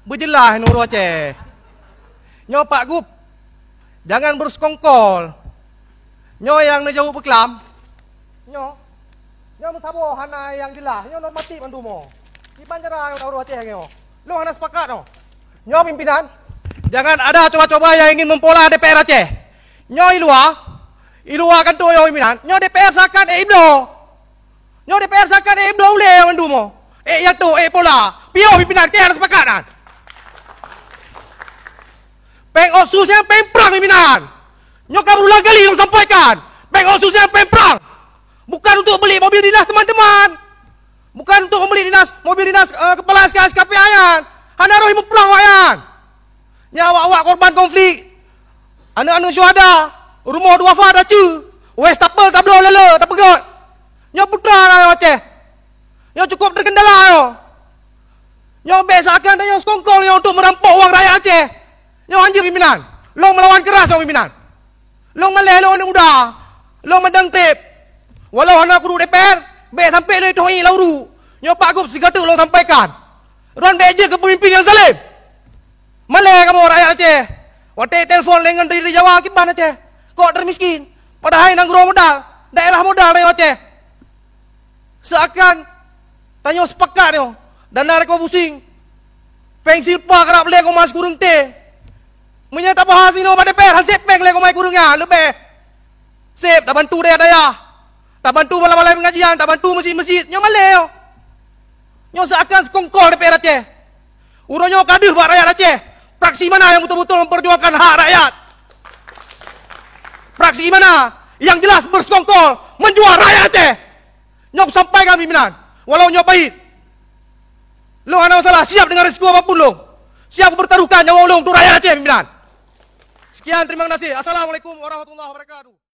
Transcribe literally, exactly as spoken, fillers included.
Beujeulaih nurot Aceh. Nyoe Pak Gub, jangan beuskongkol. Nyoe nyang neujaweueb beuklam. Nyoe, nyoe meusaboh hana nyang jeulaih. Nyoe normatif mandum nyoe. Kiban cara nyoe nurot Aceh nyoe. Lôn hana sepakat nyoe. Nyoe pimpinan, jangan ada coba-coba yang ingin mempola D P R Aceh. Nyoe i luwa, i luwa kantô nyoe pimpinan. Nyoe D P R seakan ék ibloe. Nyoe D P R seakan ék bloe ulée mandum nyoe. Ék nyang toh, ék pola. Piôh pimpinan, keu hana sepakat nyan. Péng otsus nyan péng prang pimpinan. Nyoe ka berulang kali lôn sampaikan. Péng otsus nyan péng prang. Bukan untuk beli mobil dinas teman-teman. Bukan untuk membeli dinas, mobil dinas, eh, kepala S K S K P A nyan. Hana roh meuprang awaknyan. Nyan awak-awak korban konflik, aneuëk-aneuëk syuhada, rumoh duafa taceue, wastafel tabloe lé-lé, tapeugét. Nyoe putra rakyat Aceh. Nyoe cukup terkendala nyoe. Nyoe bék seakan tanyoe sekongkol nyoe untuk merampok uang rakyat Aceh. Nyoe hanjeuet pimpinan. Lôn meulawan keras nyoe pimpinan. Lôn malèe lôn aneuëk muda. Lôn meudong treb. Walau hana kuduek D P R, bék sampoe lôn itoh ié lam uruek. Nyoe Pak Gub sigoe teuk lôn sampaikan. Droen bék jeuet keu peumimpin nyang zalim. Malèe kamoe rakyat Aceh. Watèe telepon lé ngon dari Jawa kiban Aceh. Kok termiskin. Padahai nanggroe modal, daerah modal rakyat Aceh. Seakan tanyoe sepakat nyoe, dana refocusing, péng silpa karab lé koma sikureueng T. Meunyoe tabahas inoe bak D P R, han sép péng lé koma sikureueng nyan, leubeh sép tabantu dayah-dayah, tabantu balai-balai pengajian, tabantu meuseujid-meuseujid. Nyoe malèe nyoe. Nyoe seakan sekongkol D P R Aceh. Uroe nyoe ka deuh bak rakyat Aceh. Fraksi mana yang betul-betul memperjuangkan hak rakyat? Fraksi mana yang jelas bersekongkol menjual rakyat Aceh? Nyoe kusampaikan pimpinan, walau nyoe pahit. Lôn hana masalah, siap dengan risiko apapun lôn. Siap bertaruhkan nyawa lôn untuk rakyat Aceh pimpinan. Sekian, terima kasih. Assalamualaikum warahmatullahi wabarakatuh.